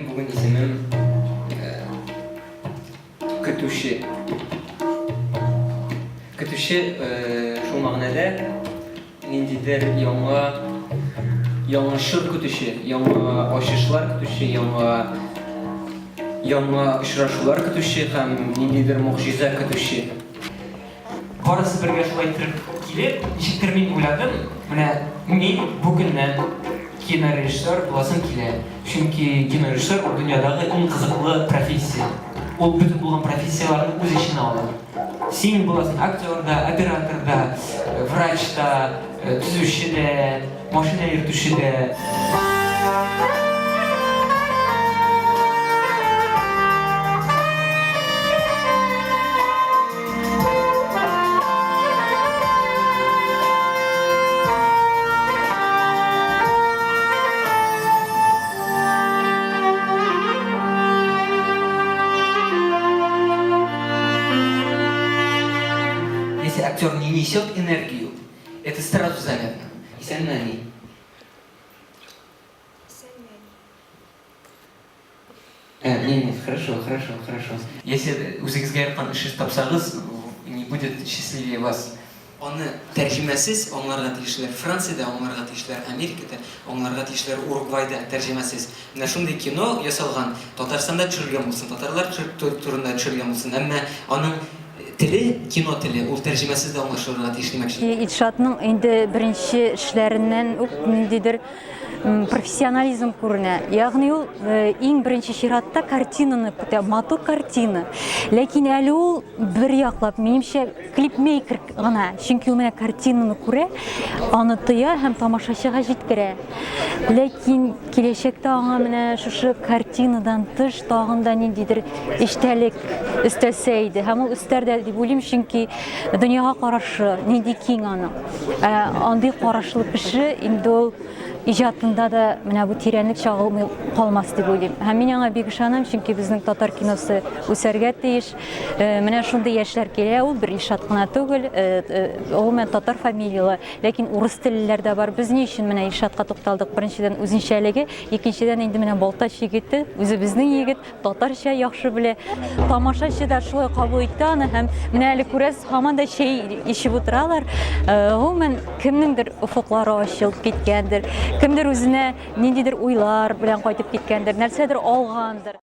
Минем бүген исемем Көтүче. Көтүче шул мәгънәдә ниндидер яңа яңа чор көтүче, яңа ачышлар көтүче, яңа яңа очрашулар көтүче һәм ниндидер могҗиза көтүче. Барысы бергә шулай иттереп килеп, ничектер мин уйладым, менә мин бу көннән кинорежиссер буласым килә. Чөнки кинорежиссер ул дөньядагы иң кызыклы профессия. Ул бөтен булган профессияләрне үз эченә ала. Син буласың актер да, оператор да, врач та, төзүче дә, машина йөртүче дә. Если актер не несет энергию, это сразу заметно. Исәнме, әни? Исәнме, әни. Ә, не, не, хорошо, хорошо, хорошо. Если үзегезгә якын эш тапсагыз, не будет счастливее вас. Аны тәрҗемәсез аңларга тиешләр Франциядә аңларга тиешләр Америкада аңларга тиешләр Уругвайда тәрҗемәсез. Менә шундый кино ясалган, Татарстанда төшерелгән булсын, татарлар турында төшерелгән булсын, әмма аның теле, кино теле, ул тәрҗемәсез дә аңлашылырга тиеш димәкче. Илшатның инде беренче эшләреннән үк ниндидер профессионализм күренә. Ягъни ул э, иң беренче чиратта картинаны көтә, матур картина. Ләкин әле ул бер яклап, минемчә, клипмейкер гына. Чөнки ул менә картинаны күрә, аны тоя һәм тамашачыга җиткерә. Ләкин киләчәктә аңа менә шушы картинадан тыш тагын да ниндидер эчтәлек өстәлсә иде. Һәм ул өстәр дә дип уйлыйм, чөнки дөньяга карашы нинди киң аның. Ә андый карашлы кеше инде ул иҗатында да менә бу тирәнлек чагылмый калмас дип уйлыйм. Һәм мин аңа бик ышанам, чөнки безнең татар киносы үсәргә тиеш. Э, менә шундый яшьләр килә, ул бер Илшат кына түгел, э, э, гомумән татар фамилияле, ләкин урыс теллеләр дә бар. Без ни өчен менә Илшатка тукталдык? Беренчедән үзенчәлеге, икенчедән инде менә Балтач егете, үзебезнең егет, татарча яхшы белә. Тамашачы да шулай кабул итте аны һәм менә әле күрәсез, һаман да чәй эчеп утыралар. Э, гомумән, кемнеңдер офыклары ачылып киткәндер, кемдер үзенә ниндидер уйлар белән кайтып киткәндер, нәрсәдер алгандыр.